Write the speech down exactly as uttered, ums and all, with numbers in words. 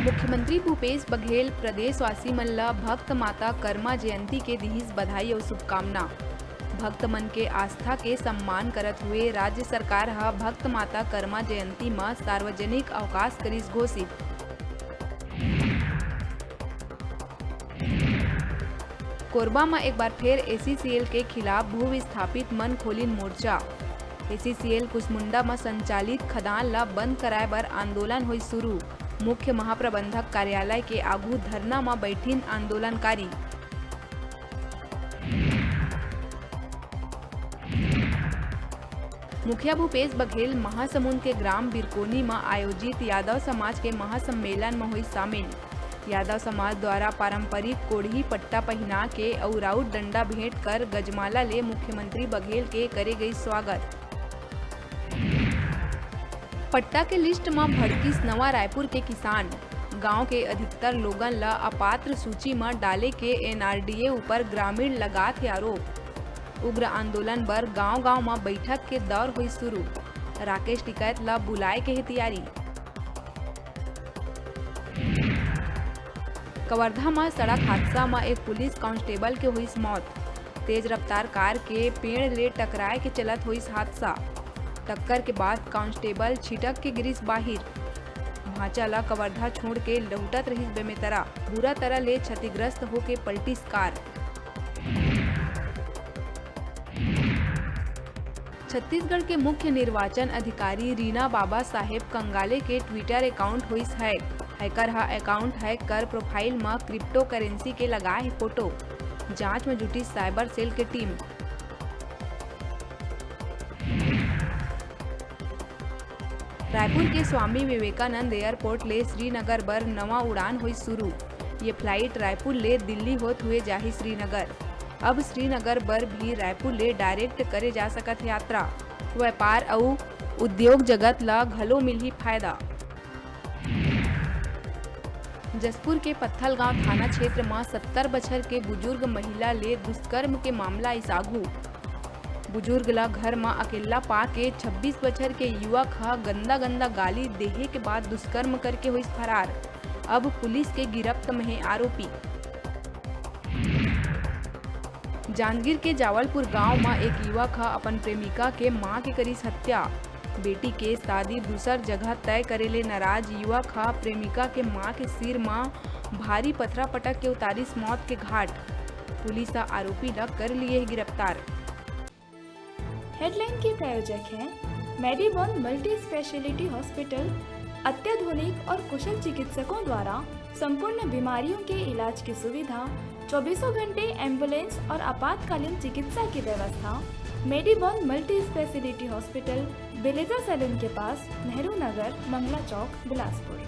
मुख्यमंत्री भूपेश बघेल प्रदेशवासी मन ल भक्त माता कर्मा जयंती के दिहिस बधाई अउ शुभकामना। भक्त मन के आस्था के सम्मान करत हुए राज्य सरकार ह भक्त माता कर्मा जयंती म सार्वजनिक अवकाश करिस घोषित। कोरबा म एक बार फेर एसीसीएल के खिलाफ भू विस्थापित मन खोलिन मोर्चा। एसीसीएल कुसमुंडा म संचालित खदान ल बंद कराए बर आंदोलन होइस शुरू। मुख्य महाप्रबंधक कार्यालय के आगू धरना म बैठिन आंदोलनकारी। मुखिया भूपेश बघेल महासमुंद के ग्राम बिरकोनी म आयोजित यादव समाज के महासम्मेलन म होइस शामिल। यादव समाज द्वारा पारंपरिक कोढ़ी पट्टा पहिना के अउ राउत डंडा भेंट कर गजमाला ले मुख्यमंत्री बघेल के करे गइस स्वागत। पट्टा के लिस्ट म भड़किस नवा रायपुर के किसान। गांव के अधिकतर लोगन ल अपात्र सूची म डाले के एनआरडीए ऊपर ग्रामीण लगात हे आरोप। उग्र आंदोलन बर गांव-गांव म बैठक के दौर होइस शुरू। राकेश टिकैत ल बुलाए के हे तियारी। कवर्धा म सड़क हादसा म एक पुलिस कांस्टेबल के होइस मौत। तेज रफ्तार कार के पेड़ ले टकराए के चलत होइस हादसा। टक्कर के बाद कांस्टेबल छिटक के गिरिस बाहिर। भांचा ल कवर्धा छोड़ के लहुटत रहिस बेमेतरा। बुरा तरह ले क्षतिग्रस्त होके पलटिस कार। छत्तीसगढ़ के मुख्य निर्वाचन अधिकारी रीना बाबा साहेब कंगाले के Twitter account होइस हैक। हैकर ह account हैक कर profile म cryptocurrency के लगाए हे फोटो। जांच म जुटिस साइबर सेल के टीम। रायपुर के स्वामी विवेकानंद एयरपोर्ट ले श्रीनगर बर नवा उड़ान होइस शुरू। ये फ्लाइट रायपुर ले दिल्ली होत हुए जाही श्रीनगर। अब श्रीनगर बर भी रायपुर ले डायरेक्ट करे जा सकत हे यात्रा। व्यापार अउ उद्योग जगत ल घलो मिलही फायदा। जशपुर के पत्थलगांव थाना क्षेत्र म सत्तर बछर के बुजुर्ग महिला ले दुष्कर्म के मामला आइस आघू। बुजुर्ग ल घर म अकेल्ला पाके छब्बीस बछर के युवक ह गंदा-गंदा गाली देहे के बाद दुष्कर्म करके होइस फरार। अब पुलिस के गिरफ्त म हे आरोपी। जांजगीर के जावलपुर गांव म एक युवक ह अपन प्रेमिका के मां के करिस हत्या। बेटी के शादी दूसर जगह तय करे ले नाराज युवक ह प्रेमिका के मां के सिर म भारी पथरा पटक के उतारिस मौत के घाट। पुलिस ह आरोपी ल कर लिए हे गिरफ्तार। हेडलाइन के प्रायोजक हैं मेडीबॉन मल्टी स्पेशलिटी हॉस्पिटल। अत्याधुनिक और कुशल चिकित्सकों द्वारा संपूर्ण बीमारियों के इलाज की सुविधा, चौबीसों घंटे एम्बुलेंस और आपातकालीन चिकित्सा की व्यवस्था। मेडीबॉन मल्टी स्पेशलिटी हॉस्पिटल, बेलेजा सैलून के पास, नेहरू नगर, मंगला चौक, बिलासपुर।